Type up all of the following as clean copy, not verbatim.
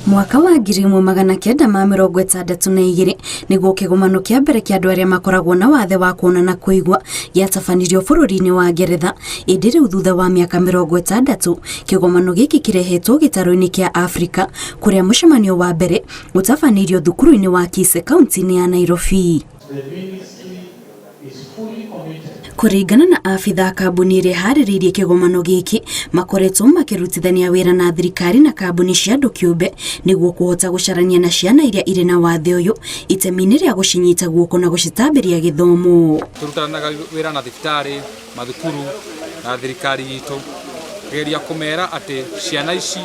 Mwaka wa 1962 nĩguo kĩgomano kĩa mbere kĩa andũ arĩa makoragwo na wathe wa kuona na kũigua gĩatabanirio bũrũri-inĩ wa Ngeretha. Ĩndĩ rĩu thutha wa mĩaka 60, kĩgomano gĩkĩ kĩrehetwo gĩtarũ-inĩ kĩa Afrika, kũrĩa mũcemanio wa mbere ũtabanĩirio thukuru-inĩ wa Kise, kaunti-inĩ ya Nairobi. Kũringana na abitha kambuni ĩrĩa ĩharĩrĩirie kĩgomano gĩkĩ, makoretwo makĩrutithania wĩra na thirikari na kambuni cia andũ kĩũmbe nĩguo kũhota gũcarania na ciana iria irĩ na wathe ũyũ itemi-inĩ rĩa gũcinyita guoko na gũcitambĩria gĩthomo. Tũrutanaga wĩra na thibitarĩ, mathukuru na thirikari itũ, geria kũmera atĩ ciana ici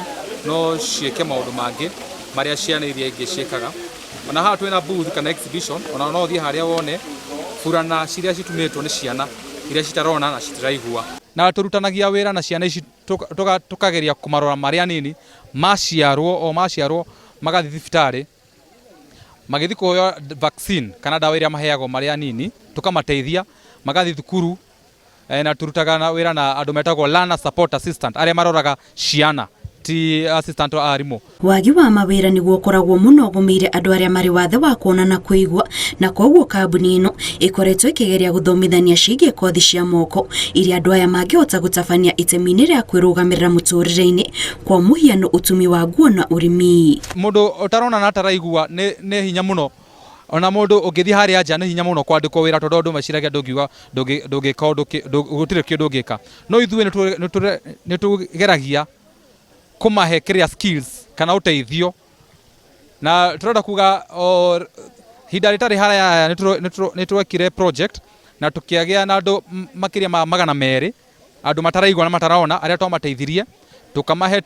no ciĩke maũndũ mangĩ marĩa ciana iria ingĩ ciĩkaga. Ona haha twĩna booth kana exhibition, ona no ũthiĩ harĩa wone burana ciria citumĩtwo nĩ ciana iria citarona na citiraigua. Na tũrutanagia wĩra na ciana ici, tũkageria kũmarora marĩ anini, maciarwo, o maciarwo magathiĩ thibitarĩ, magĩthiĩ kũheo vaccine kana ndawa iria maheagwo marĩ anini, tũkamateithia magathiĩ thukuru. Na turutaga na wĩra na andũ metagwo learner support assistant, arĩa maroraga ciana, ti assistant a arimũ. Wagi wa mawĩra nĩguo ũkoragwo mũno ũgũmĩire andũ arĩa marĩ wathe wa kuona na kũigua, na koguo kambuni ĩno ĩkoretwo ĩkĩgeria gũthomithania ciĩgiĩ kothi cia moko iria andũ aya mangĩhota gũtabania itemi-inĩ rĩa kwĩrũgamĩrĩra mũtũrĩre-inĩ, kwa mũhiano ũtumi wa nguo na ũrĩmi. Mũndũ ũtarona na ataraigua nĩ hinya mũno, ona mũndũ ũngĩthiĩ harĩa nja nĩ hinya mũno kwandĩkwo wĩra, tondũ andũ meciragia ndũngiuga ndũngĩka ũndũ, gũtirĩ kĩndũ ũngĩka. No ithuĩ nĩ tũgeragia kũmahe kĩrĩa skills kana ũteithio, na tũrenda kuga o ihinda rĩtarĩ haraya nĩ twekire project na tũkĩagĩa na andũ makĩria ma 200, andũ mataraigua na matarona, arĩa twamateithirie, tũkamahe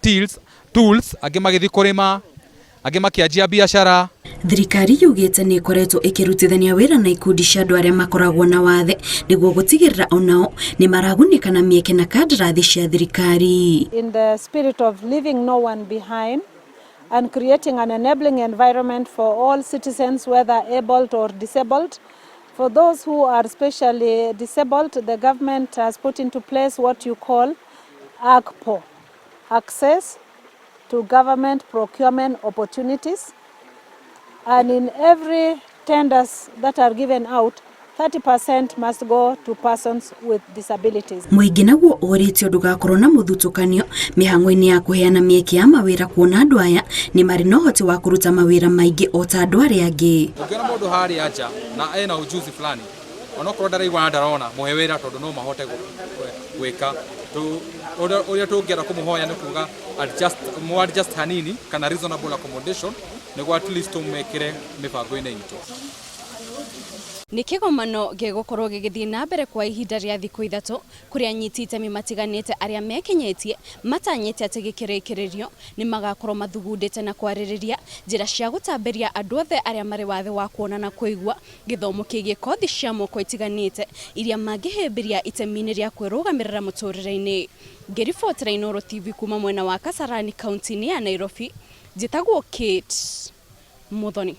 tools, angĩ magĩthiĩ kũrĩma, angĩ makĩanjia biacara. Thirikari yugĩte nĩ ĩkoretwo ĩkĩrutithania wĩra na ikundi cia andũ arĩa makoragwo na wathe nĩguo gũtigĩrĩra onao nĩ maragunĩka na mĩeke na kandarathi cia thirikari. In the spirit of leaving no one behind and creating an enabling environment for all citizens, whether abled or disabled. For those who are specially disabled, the government has put into place what you call AGPO, Access to Government Procurement Opportunities. And in every tenders that are given out, 30% must go to persons with disabilities. Mũingĩ naguo ũrĩtio ndũgakorwo na mũthutũkanio mĩhang'o-inĩ ya kũheana mĩeke ya mawĩra, kuona andũ aya nĩ marĩ na ũhoti wa kũruta mawĩra maingĩ o ta andũ arĩa angĩ. Ũngĩona mũndũ harĩa nja na ena ujuzi fulani, onokorwo ndaraigua na ndarona, mũhe wĩra, tondũ no mahote gwĩka. Ũrĩa tũngĩenda kũmũhoya nĩ kuga adjust, mu adjust hanini kana reasonable accommodation nĩguo at least tũmekĩre mĩbango-inĩ itũ. Nĩ kĩgomano gĩgũkorwo gĩgĩthiĩ na mbere kwa ihinda rĩa thikũ 3, kũrĩa anyiti itemi matiganĩte arĩa mekinyĩtie matanyĩte atĩ gĩkĩrĩkĩrĩrio nĩ magakorwo mathugundĩte na kwarĩrĩria njĩra cia gũtambĩria andũ othe arĩa marĩ wathe wa kuona na kũigua gĩthomo kĩgiĩ kothi cia moko itiganĩte iria mangĩhĩmbĩria itemi-inĩ rĩa kwĩrũgamĩrĩra mũtũrĩre-inĩ. Ngĩribotera Inooro TV kuma mwena wa Kasarani, kaunti-inĩ ya Nairobi, njĩtagwo Kate Muthoni.